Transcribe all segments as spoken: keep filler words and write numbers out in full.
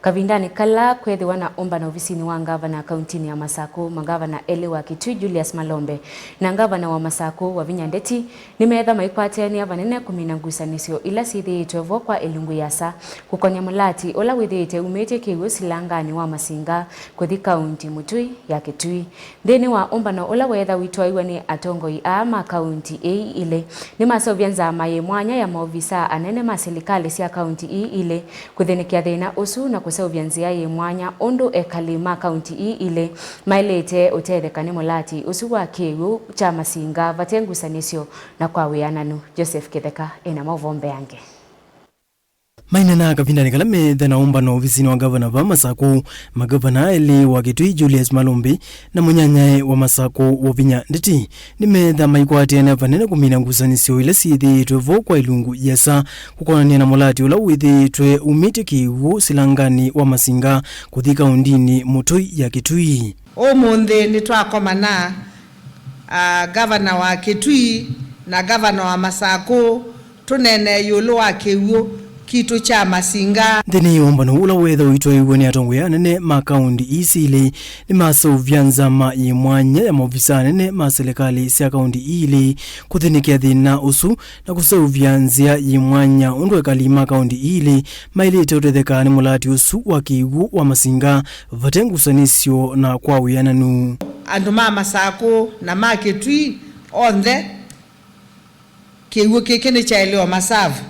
Kavindanĩ kala kwethĩwa na ũmbano ovisinĩ wa ngavana kauntinĩ ya Masakũ, mangavana elĩ wa Kitui Julius Malombe na ngavana wa Masakũ Wavinya Ndeti nĩmeetha maikwatĩanĩa vanene kũmina ngusanĩsyo ila syĩthĩĩtwe vo kwa ĩlungu yĩasa kũkon'ya mũlati ũla wĩthĩĩte umĩtye kĩw'ũ silanganĩ wa Masinga kũthi kaunti mũtũi ya Kitui. Nthĩnĩ wa ũmbano ũla weetha ũitwaĩw'a nĩ atongoi aa ma kaunti ii ilĩ, nĩmaseũvya nzama yĩ mwanya ya maovisaa anene ma silikalĩ sya kaunti ii ilĩ kũthĩnĩkĩa thĩna ũsu na kũseũvya nzĩa yĩ mwanya ũndũ ekali ma kaunti ii ilĩ maĩlĩte ũtetheka nĩ mũlati ũsu wa kĩw'ũ kya Masinga vate ngusanĩsyo na kwa wĩananu. Joseph Kĩtheka ena maũvoo mbeange. Maineenaa kavindanĩ kala meetha na ũmbano ovisinĩ wa ngavana va Masakũ, mangavana elĩ wa Kitui Julius Malombe na mũnyanyae wa Masakũ Wavinya Ndeti nĩmeetha maikwatĩanĩa vanene kũmina ngusanĩsyo ila syĩthĩĩtwe vo kwa ĩlungu yĩasa kũkonanĩa na mũlati ũla wĩthĩĩtwe umĩtye kĩw'ũ silanganĩ wa Masinga kũthi kaundinĩ mũtũi ya Kitui. Ũmũnthĩ nĩtwakomana, ah, ngavana wa Kitui na ngavana wa Masakũ tũneenee ĩũlũ wa kĩw'ũ kitũ kya Masinga. Nthĩnĩ wa ũmbano ũla weetha ũitwaĩw'e nĩ atongoi anene ma kaunti ii syĩlĩ, nĩmaseũvya nzama yĩ mwanya ya maovisaa anene ma silikalĩ sya kaunti ii ilĩ kũthĩnĩkĩa thĩna ũsu na kũseũvya nzĩa yĩ mwanya ũndũ ekali ma kaunti ii ilĩ maĩlĩte ũtetheka nĩ mũlati ũsu wa kĩw'ũ wa Masinga vate ngusanĩsyo na kwa wĩananu. Andũ ma Masakũ na ma Kitui onthe, kĩw'ũ kĩkĩ nĩkyaĩlĩwa masavu.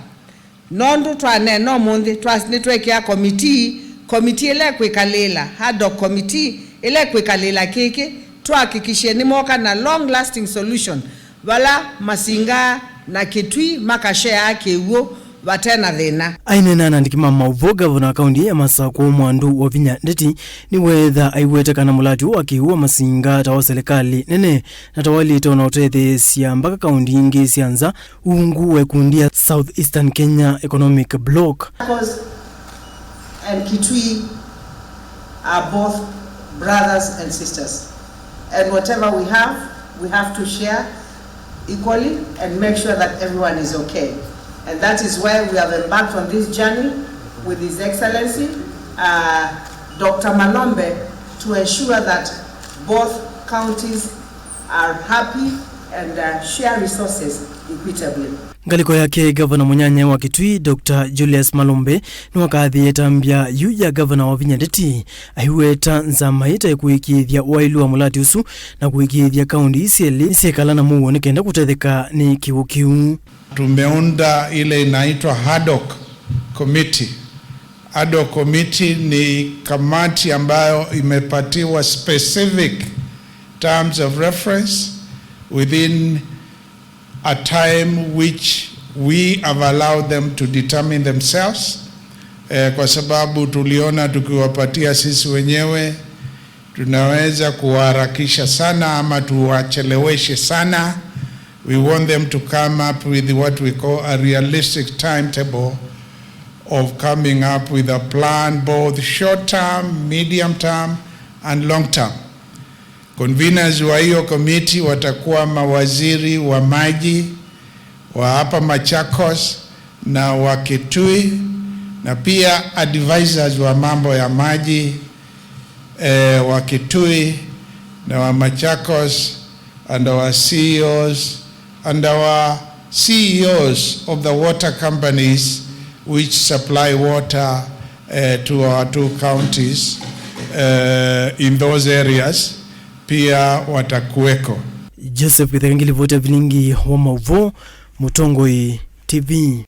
Nũndũ twaneena ũmũnthĩ, twa-, nĩtwekĩa komitii, komitii ĩla ĩkwĩkalĩĩla, ad hoc committee ĩla ĩkwĩkalĩĩla kĩkĩ, twahakikishie nĩmooka na long lasting solution, vala Masinga na Kitui makasheaa kĩw'ũ vate na thĩna. Aineena na andĩki ma maũvoo, ngavana wa kaunti ya Masakũ Mwandu Wavinya Ndeti nĩweetha aiweta kana mũlati ũũ wa kĩw'ũ wa Masinga ta wa silikalĩ nene na ta waĩlĩte ona ũtetheesya mbaka kaunti ingĩ sya nza ungu wa ĩkundi ya South Eastern Kenya Economic Bloc. Masakũ and Kitui are both brothers and sisters, and whatever we have, we have to share equally and make sure that everyone is okay. And that is why we have embarked on this journey with His Excellency, uh, Doctor Malombe, to ensure that both counties are happy and, uh, share resources equitably. Ngalĩko yake, ngavana mũnyanyae wa Kitui, Doctor Julius Malombe, nĩwakathĩe ĩtambya yu ya ngavana Wavinya Ndeti, aiweta nzama ĩtaĩ kũĩkĩĩthya waĩlu wa mũlati ũsu na kũĩkĩĩthya kaunti ii syelĩ nĩsyekala na mũuo nĩ kenda kũtetheka nĩ kĩw'ũ kĩu. Tumeunda ile inaitwa ad hoc committee. Ad hoc committee ni kamati ambayo imepatiwa specific terms of reference within a time which we have allowed them to determine themselves, eh, kwa sababu tuliona tukiwapatia sisi wenyewe tunaweza kuwaharakisha sana ama tuwacheleweshe sana. We want them to come up with what we call a realistic timetable of coming up with a plan, both short term, medium term, and long term. Conveners wa hiyo committee watakuwa mawaziri wa maji wa hapa Machakos na wa Kitui, na pia advisors wa mambo ya maji, eh, wa Kitui na wa Machakos, and our C E Os, and our C E Os of the water companies which supply water, eh, to our two counties, eh, in those areas, pia watakuweko. Joseph Kĩtheka, ngilivoti ya vilingi wa maũvoo, Mũtongoi T V.